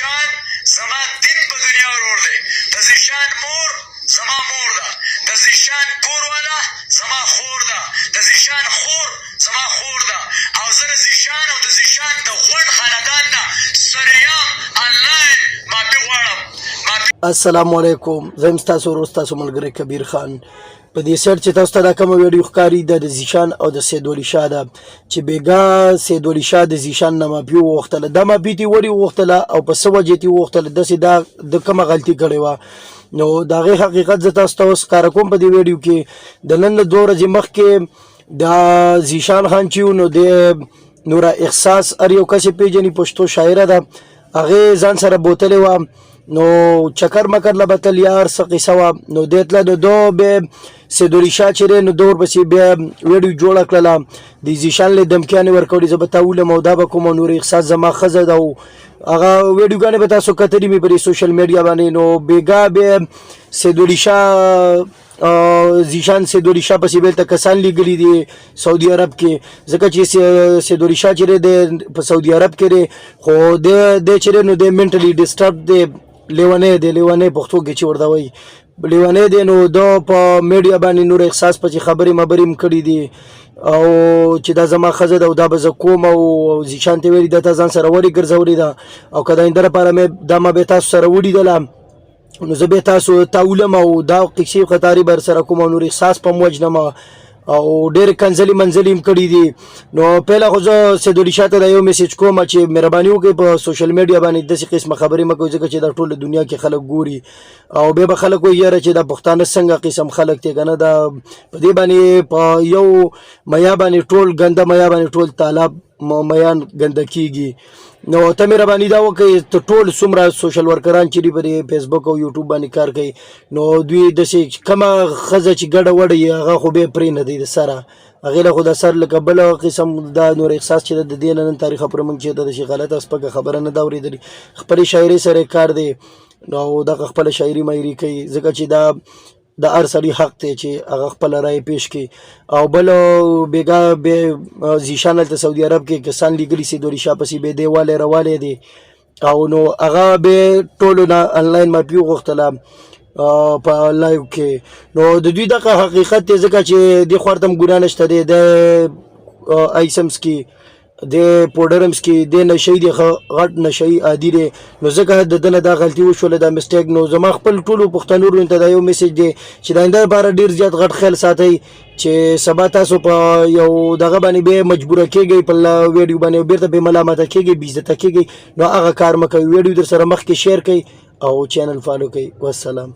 ذیشان زما دین په دنیا ورور دی، د ذیشان مور زما مور ده، د ذیشان کور والا زما خور ده، د ذیشان خور زما خور ده او زه د ذیشان او د ذیشان د غونډ خاندان نه سرعام انلاین معافي غواړم. معافي. السلام علیکم، زه یم ستاسو ورور، ستاسو ملګری کبیر خان. په دې سر چې تاسو ته دا کومه ویډیو ښکاري، دا د ذیشان او د سید ولي شاه ده چې بیګا سید ولي شاه د ذیشان نه معافي وغوښتله. دا معافي ترې ولې وغوښتله او په څه وجه ترې وغوښتله، داسې دا د کومه غلطي کړې وه، نو د هغې حقیقت زه تاسو ته اوس ښکاره کوم په دې ویډیو کې. د نن نه 2 ورځې مخکې دا ذیشان خان چې نو د نورا احساس هر یو کس یې پېژني، پښتو شاعره ده، هغې ځان سره بوتلې وه، نو چکر مکر له به تل یار څه قصه وه، نو دی تله، نو ده بیا سیدولي شاه چې دی نو ده ورپسې بیا ویډیو جوړه کړله، د ذیشان له دمکیانې ورکولې، زه به تا ولم او دا به کوم، نور احساس زما ښځه ده، او هغه ویډیوګانې به تاسو کتلې وي په سوشل میډیا باندې. نو بیګا بیا سیدولي شاه ذیشان سیدولي شاه پسې بیلته کسان لیږلي دي سعودي عرب کې، ځکه چې سیدولي شاه چې دی په سعودي عرب کې دی، خو دی چې دی نو دی منټلی ډسټرب دی، لیونی دی، لیونی پښتو کې چې ورته وایي لیونی دی. نو ده په میډیا باندې نور احساس پسې خبرې مبرې هم کړې دي او چې دا زما ښځه ده او دا به زه کوم، او ذیشان ته ویلي دا تا ځان سره ولې ګرځولې ده، او که د آینده لپاره مې دا ما به تاسو سره ولیدله نو زه به تاسو ته ولم او دا قصې قطارې به سره کوم او نور احساس په وجنم، او ډېر کنځلې منځلې هم کړې دي. نو پهله خو زه سید ولي شاه ته دا یو میسج کوم چې مهرباني وکړئ، په سوشل میډیا باندې داسې قسمه خبرې مه کوئ، ځکه چې دا ټوله دنیا کې خلک ګوري او بیا به خلک وایي یاره چې دا پښتانه څنګه قسم خلک دی که نه، دا په دې باندې په یو میا باندې ټول ګنده میا باندې ټول تالاب میان ګنده کیږي. نو ته مهرباني دا وکړئ، ته ټول څومره سوشل ورکران چې دي په دې فیسبوک او یوټیوب باندې کار کوي، نو دوی داسې کومه ښځه چې ګډه وډه یې هغه خو بیا پرې نه دی د سره هغې له خو د سر لکه بل قسم دا نور احساس چې د دې نه نن تاریخه پورې موږ چېرته داسې غلطه سپکه خبره نه ده اورېدلې. خپلې شاعرۍ سره کار دی، نو دغه خپله شاعري ماعري کوي، ځکه چې دا د هر سړي حق دی چې هغه خپله رایه پیش کړي. او بل بیګا به ذیشان هلته سعودي عرب کې کسان لیږلي سید ولي شاه پسې به دی والی روالی دی، او نو هغه به ټولو نه انلاین معافي وغوښتله په لایو کې. نو د دوی دغه حقیقت دی، ځکه چې دې خوار ته هم ګناه نشته دی، د ایسمس کې د پوډرمس کې د نشي دی، غټ نشي عادي دی، نو ځکه د دنه دا غلطي وشوله، دا مسټیک. نو زما خپل ټولو پښتنو وروڼو ته دا یو میسج دی چې د آینده لپاره ډیر زیات غټ خیال ساتئ چې سبا تاسو په یو دغه باندې به مجبور کېږئ، په ویډیو باندې بیرته به ملامت کېږئ، بې عزته کېږئ، نو هغه کار مه کوئ. ویډیو در سره مخکې شیر کړئ او چینل فالو کړئ. والسلام.